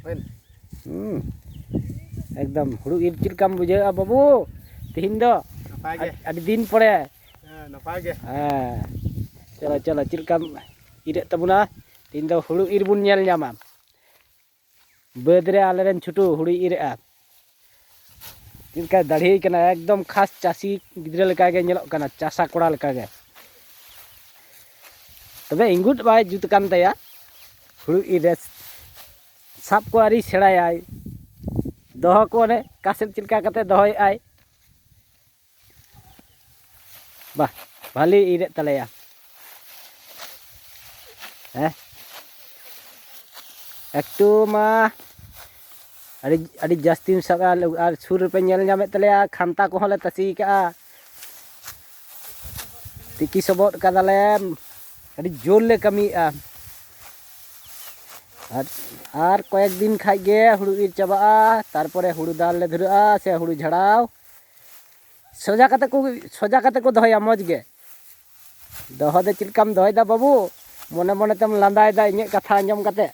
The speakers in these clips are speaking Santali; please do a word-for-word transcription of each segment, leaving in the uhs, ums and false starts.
ᱦᱩᱭᱱᱟ᱾ ᱦᱩᱸ᱾ ᱮᱠᱫᱚᱢ ᱦᱩᱲᱩ ᱤᱨ ᱪᱮᱫ ᱞᱮᱠᱟᱢ ᱵᱩᱡᱷᱟᱹᱣᱮᱫᱼᱟ ᱵᱟᱹᱵᱩ? ᱛᱤᱦᱤᱧ ᱫᱚ ᱱᱟᱯᱟᱭ ᱜᱮ᱾ ᱟᱹᱰᱤ, ᱟᱹᱰᱤ ᱫᱤᱱ ᱯᱚᱨᱮ᱾ ᱦᱮᱸ, ᱱᱟᱯᱟᱭ ᱜᱮ᱾ ᱦᱮᱸ᱾ ᱪᱚᱞᱚ, ᱪᱚᱞᱚ, ᱪᱮᱫ ᱞᱮᱠᱟᱢ ᱤᱨᱮᱫ ᱛᱟᱵᱚᱱᱟ? ᱛᱤᱦᱤᱧ ᱫᱚ ᱦᱩᱲᱩ ᱤᱨ ᱵᱚᱱ ᱧᱮᱞ ᱧᱟᱢᱟ᱾ ᱵᱟᱹᱫᱽ ᱨᱮ ᱟᱞᱮᱨᱮᱱ ᱪᱷᱩᱴᱩ ᱦᱩᱲᱩᱭ ᱤᱨᱮᱫᱼᱟ᱾ ᱪᱮᱫ ᱞᱮᱠᱟᱭ ᱫᱟᱲᱦᱤ ᱠᱟᱱᱟ, ᱮᱠᱫᱚᱢ ᱠᱷᱟᱥ ᱪᱟᱹᱥᱤ ᱜᱤᱫᱽᱨᱟᱹ ᱞᱮᱠᱟᱜᱮ ᱧᱮᱞᱚᱜ ᱠᱟᱱᱟ, ᱪᱟᱥᱟ ᱠᱚᱲᱟ ᱞᱮᱠᱟᱜᱮ᱾ ᱛᱚᱵᱮ ᱤᱸᱜᱩᱫ ᱵᱟᱭ ᱡᱩᱛ ᱠᱟᱱ ᱛᱟᱭᱟ ᱦᱩᱲᱩ ᱤᱨ ᱨᱮ᱾ ᱥᱟᱵ ᱠᱚ ᱟᱹᱣᱨᱤ ᱥᱮᱬᱟᱭᱟᱭ᱾ ᱫᱚᱦᱚ ᱠᱚ ᱚᱱᱮ ᱚᱠᱟ ᱥᱮᱫ ᱪᱮᱫ ᱞᱮᱠᱟ ᱠᱟᱛᱮ ᱫᱚᱦᱚᱭᱮᱫᱼᱟᱭ᱾ ᱵᱟᱦ, ᱵᱷᱟᱞᱤ ᱤᱨᱮᱫ ᱛᱟᱞᱮᱭᱟ᱾ ᱦᱮᱸ? ᱮᱠᱴᱩ ᱢᱟ ᱟᱹᱰᱤ, ᱟᱹᱰᱤ ᱡᱟᱹᱥᱛᱤᱢ ᱥᱟᱵᱟ᱾ ᱟᱨ ᱥᱩᱨ ᱨᱮᱯᱮ ᱧᱮᱞ ᱧᱟᱢᱮᱫ ᱛᱟᱞᱮᱭᱟ, ᱠᱷᱟᱱᱛᱟ ᱠᱚᱦᱚᱸ ᱞᱮ ᱛᱟᱥᱮ ᱠᱟᱜᱼᱟ᱾ ᱛᱤᱠᱤ ᱥᱚᱵᱚᱫ ᱠᱟᱫᱟᱞᱮ, ᱟᱹᱰᱤ ᱡᱳᱨ ᱞᱮ ᱠᱟᱹᱢᱤᱭᱮᱫᱼᱟ᱾ ᱟᱨ, ᱟᱨ ᱠᱚᱭᱮᱠ ᱫᱤᱱ ᱠᱷᱟᱡ ᱜᱮ ᱦᱩᱲᱩ ᱤᱨ ᱪᱟᱵᱟᱜᱼᱟ, ᱛᱟᱨᱯᱚᱨᱮ ᱦᱩᱲᱩ ᱫᱟᱞ ᱞᱮ ᱫᱷᱩᱨᱟᱹᱜᱼᱟ ᱥᱮ ᱦᱩᱲᱩ ᱡᱷᱟᱲᱟᱣ᱾ ᱥᱚᱡᱟ ᱠᱟᱛᱮ ᱠᱚ, ᱥᱚᱡᱟ ᱠᱟᱛᱮ ᱠᱚ ᱫᱚᱦᱚᱭᱟ ᱢᱚᱡᱽ ᱜᱮ᱾ ᱫᱚᱦᱚ ᱫᱚ ᱪᱮᱫ ᱞᱮᱠᱟᱢ ᱫᱚᱦᱚᱭᱮᱫᱟ ᱵᱟᱹᱵᱩ? ᱢᱚᱱᱮ ᱢᱚᱱᱮ ᱛᱮᱢ ᱞᱟᱸᱫᱟᱭᱮᱫᱟ ᱤᱧᱟᱹᱜ ᱠᱟᱛᱷᱟ ᱟᱸᱡᱚᱢ ᱠᱟᱛᱮ᱾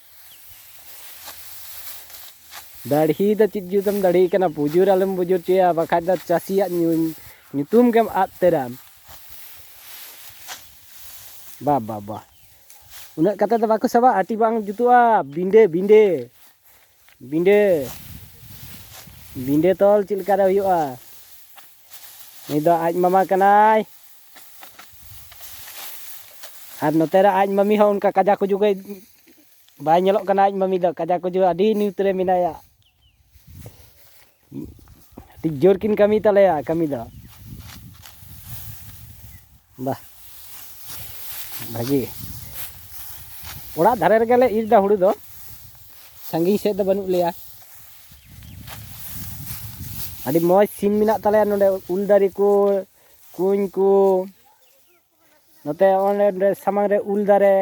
ᱫᱟᱲᱦᱤ ᱫᱚ ᱪᱮᱫ ᱡᱩᱛᱮᱢ ᱫᱟᱲᱦᱤ ᱠᱟᱱᱟ? ᱵᱩᱡᱩᱨ ᱟᱞᱚᱢ ᱵᱩᱡᱩᱨ ᱦᱚᱪᱚᱭᱟ, ᱵᱟᱠᱷᱟᱡ ᱫᱚ ᱪᱟᱹᱥᱤᱭᱟᱜ ᱧᱩ-, ᱧᱩᱛᱩᱢ ᱜᱮᱢ ᱟᱫ ᱩᱛᱟᱹᱨᱟ᱾ ᱵᱟ, ᱵᱟ, ᱵᱟ᱾ ᱩᱱᱟᱹᱜ ᱠᱟᱛᱮ ᱫᱚ ᱵᱟᱠᱚ ᱥᱟᱵᱟ, ᱟᱹᱴᱤ ᱵᱟᱝ ᱡᱩᱛᱩᱜᱼᱟ᱾ ᱵᱤᱸᱰᱮ, ᱵᱤᱸᱰᱮ᱾ ᱵᱤᱸᱰᱟᱹ, ᱵᱤᱸᱰᱟᱹ ᱛᱚᱞ ᱪᱮᱫ ᱞᱮᱠᱟᱨᱮ ᱦᱩᱭᱩᱜᱼᱟ? ᱱᱩᱭ ᱫᱚ ᱟᱡ ᱢᱟᱢᱟ ᱠᱟᱱᱟᱭ᱾ ᱟᱨ ᱱᱚᱛᱮ ᱨᱮ ᱟᱡ ᱢᱟᱢᱤ ᱦᱚᱸ ᱚᱱᱠᱟ ᱠᱟᱡᱟ ᱠᱩᱡᱩ ᱜᱮ ᱵᱟᱭ ᱧᱮᱞᱚᱜ ᱠᱟᱱᱟ᱾ ᱟᱡ ᱢᱟᱢᱤ ᱫᱚ ᱠᱟᱡᱟ ᱠᱩᱡᱩ ᱟᱹᱰᱤ ᱧᱩᱛ ᱨᱮ ᱢᱮᱱᱟᱭᱟ᱾ ᱟᱹᱰᱤ ᱡᱳᱨ ᱠᱤᱱ ᱠᱟᱹᱢᱤ ᱛᱟᱞᱮᱭᱟ ᱠᱟᱹᱢᱤ ᱫᱚ᱾ ᱵᱟᱦ, ᱵᱷᱟᱹᱜᱤ᱾ ᱚᱲᱟᱜ ᱫᱷᱟᱨᱮ ᱨᱮᱜᱮ ᱞᱮ ᱤᱨ ᱮᱫᱟ ᱦᱩᱲᱩ ᱫᱚ, ᱥᱟᱺᱜᱤᱧ ᱥᱮᱫ ᱫᱚ ᱵᱟᱹᱱᱩᱜ ᱞᱮᱭᱟ᱾ ᱟᱹᱰᱤ ᱢᱚᱡᱽ ᱥᱤᱱ ᱢᱮᱱᱟᱜ ᱛᱟᱞᱮᱭᱟ ᱱᱚᱰᱮ, ᱩᱞ ᱫᱟᱨᱮ ᱠᱚ, ᱠᱩᱧ ᱠᱚ, ᱱᱚᱛᱮ ᱚᱸᱰᱮ, ᱚᱸᱰᱮ ᱥᱟᱢᱟᱝ ᱨᱮ ᱩᱞ ᱫᱟᱨᱮ,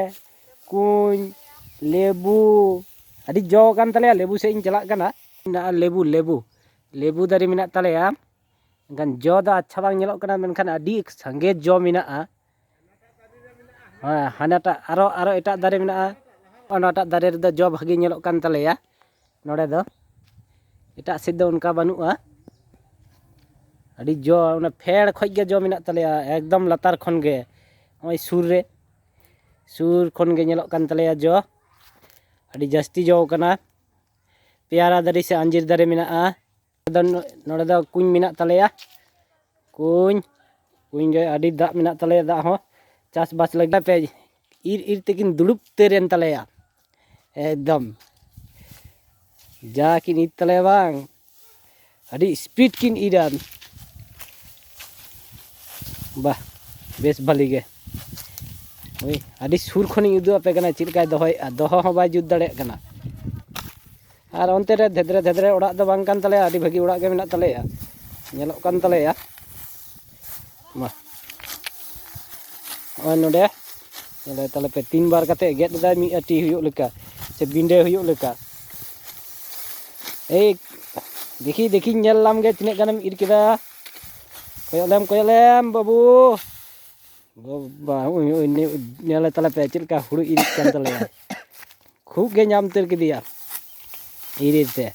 ᱠᱩᱧ, ᱞᱮᱵᱩ, ᱟᱹᱰᱤ ᱡᱚ ᱟᱠᱟᱱ ᱛᱟᱞᱮᱭᱟ᱾ ᱞᱮᱵᱩ ᱥᱮᱫ ᱤᱧ ᱪᱟᱞᱟᱜ ᱠᱟᱱᱟ᱾ ᱢᱮᱱᱟᱜᱼᱟ ᱞᱮᱵᱩ, ᱞᱮᱵᱩ, ᱞᱮᱵᱩ ᱫᱟᱨᱮ ᱢᱮᱱᱟᱜ ᱛᱟᱞᱮᱭᱟ᱾ ᱢᱮᱱᱠᱷᱟᱱ ᱡᱚ ᱫᱚ ᱟᱪᱪᱷᱟ ᱵᱟᱝ ᱧᱮᱞᱚᱜ ᱠᱟᱱᱟ, ᱢᱮᱱᱠᱷᱟᱱ ᱟᱹᱰᱤ ᱥᱟᱸᱜᱮ ᱡᱚ ᱢᱮᱱᱟᱜᱼᱟ᱾ ᱦᱮᱸ, ᱦᱟᱱᱟᱴᱟᱜ ᱟᱨᱚ, ᱟᱨᱚ ᱮᱴᱟᱜ ᱫᱟᱨᱮ ᱢᱮᱱᱟᱜᱼᱟ᱾ ᱚᱱᱟᱴᱟᱜ ᱫᱟᱨᱮ ᱨᱮᱫᱚ ᱡᱚ ᱵᱷᱟᱜᱮ ᱧᱮᱞᱚᱜ ᱠᱟᱱ ᱛᱟᱞᱮᱭᱟ᱾ ᱱᱚᱰᱮ ᱫᱚ ᱮᱴᱟᱜ ᱥᱮᱫ ᱫᱚ ᱚᱱᱠᱟ ᱵᱟᱹᱱᱩᱜᱼᱟ᱾ ᱟᱹᱰᱤ ᱡᱚ, ᱚᱱᱟ ᱯᱷᱮᱲ ᱠᱷᱚᱡ ᱜᱮ ᱡᱚ ᱢᱮᱱᱟᱜ ᱛᱟᱞᱮᱭᱟ, ᱮᱠᱫᱚᱢ ᱞᱟᱛᱟᱨ ᱠᱷᱚᱱ ᱜᱮ᱾ ᱱᱚᱜᱼᱚᱭ ᱥᱩᱨ ᱨᱮ, ᱥᱩᱨ ᱠᱷᱚᱱ ᱜᱮ ᱧᱮᱞᱚᱜ ᱠᱟᱱ ᱛᱟᱞᱮᱭᱟ ᱡᱚ, ᱟᱹᱰᱤ ᱡᱟᱹᱥᱛᱤ ᱡᱚ ᱠᱟᱱᱟ᱾ ᱯᱮᱭᱟᱨᱟ ᱫᱟᱨᱮ ᱥᱮ ᱟᱸᱡᱤᱨ ᱫᱟᱨᱮ ᱢᱮᱱᱟᱜᱼᱟ᱾ ᱟᱫᱚ ᱱᱚ-, ᱱᱚᱰᱮ ᱫᱚ ᱠᱩᱧ ᱢᱮᱱᱟᱜ ᱛᱟᱞᱮᱭᱟ, ᱠᱩᱧ, ᱠᱩᱧ ᱨᱮ ᱟᱹᱰᱤ ᱫᱟᱜ ᱢᱮᱱᱟᱜ ᱛᱟᱞᱮᱭᱟ, ᱫᱟᱜ ᱦᱚᱸ ᱪᱟᱥᱵᱟᱥ ᱞᱟᱹᱜᱤᱫ᱾ ᱯᱮ ᱤᱨ ᱤᱨ ᱛᱮᱠᱤᱱ ᱫᱩᱲᱩᱵ ᱩᱛᱟᱹᱨ ᱮᱱ ᱛᱟᱞᱮᱭᱟ ᱮᱠᱫᱚᱢ᱾ ᱡᱟ ᱠᱤᱱ ᱤᱨ ᱛᱟᱞᱮᱭᱟ ᱵᱟᱝ, ᱟᱹᱰᱤ ᱥᱯᱤᱰ ᱠᱤᱱ ᱤᱨᱟ᱾ ᱵᱟᱦ, ᱵᱮᱥ ᱵᱷᱟᱞᱤ ᱜᱮ᱾ ᱦᱳᱭ, ᱟᱹᱰᱤ ᱥᱩᱨ ᱠᱷᱚᱱᱤᱧ ᱩᱫᱩᱜ ᱟᱯᱮ ᱠᱟᱱᱟ ᱪᱮᱫ ᱞᱮᱠᱟᱭ ᱫᱚᱦᱚᱭᱮᱫᱼᱟ, ᱫᱚᱦᱚ ᱦᱚᱸ ᱵᱟᱭ ᱡᱩᱛ ᱫᱟᱲᱮᱭᱟᱜ ᱠᱟᱱᱟ᱾ ᱟᱨ ᱚᱱᱛᱮ ᱨᱮ ᱫᱷᱮᱫᱨᱮ ᱫᱷᱮᱫᱨᱮ ᱚᱲᱟᱜ ᱫᱚ ᱵᱟᱝ ᱠᱟᱱ ᱛᱟᱞᱮᱭᱟ, ᱟᱹᱰᱤ ᱵᱷᱟᱹᱜᱤ ᱚᱲᱟᱜ ᱜᱮ ᱢᱮᱱᱟᱜ ᱛᱟᱞᱮᱭᱟ, ᱧᱮᱞᱚᱜ ᱠᱟᱱ ᱛᱟᱞᱮᱭᱟ᱾ ᱢᱟ, ᱱᱚᱜᱼᱚᱭ ᱱᱚᱰᱮ ᱧᱮᱞᱮ ᱛᱟᱞᱮ ᱯᱮ, ᱛᱤᱱ ᱵᱟᱨ ᱠᱟᱛᱮ ᱜᱮᱫ ᱮᱫᱟᱭ ᱢᱤᱫ ᱟᱹᱴᱤ ᱦᱩᱭᱩᱜ ᱞᱮᱠᱟ, ᱥᱮ ᱵᱤᱸᱰᱟᱹ ᱦᱩᱭᱩᱜ ᱞᱮᱠᱟ᱾ ᱮᱭ ᱫᱮᱠᱷᱤ, ᱫᱮᱠᱷᱤᱧ ᱧᱮᱞ ᱞᱟᱢ ᱜᱮ ᱛᱤᱱᱟᱹᱜ ᱜᱟᱱᱮᱢ ᱤᱨ ᱠᱮᱫᱟ᱾ ᱠᱚᱭᱚᱜ ᱞᱮᱢ, ᱠᱚᱭᱚᱜ ᱞᱮᱢ ᱵᱟᱹᱵᱩ᱾ ᱵᱟᱵᱟ, ᱩᱭ, ᱩᱭ, ᱩᱭ, ᱧᱮᱞᱮ ᱛᱟᱞᱮ ᱯᱮ ᱪᱮᱫ ᱞᱮᱠᱟ ᱦᱩᱲᱩ ᱤᱨ ᱠᱟᱱ ᱛᱟᱞᱮᱭᱟ᱾ ᱠᱷᱩᱵ ᱜᱮ ᱧᱟᱢ ᱩᱛᱟᱹᱨ ᱠᱮᱫᱮᱭᱟ ᱤᱨ ᱤᱨ ᱛᱮ᱾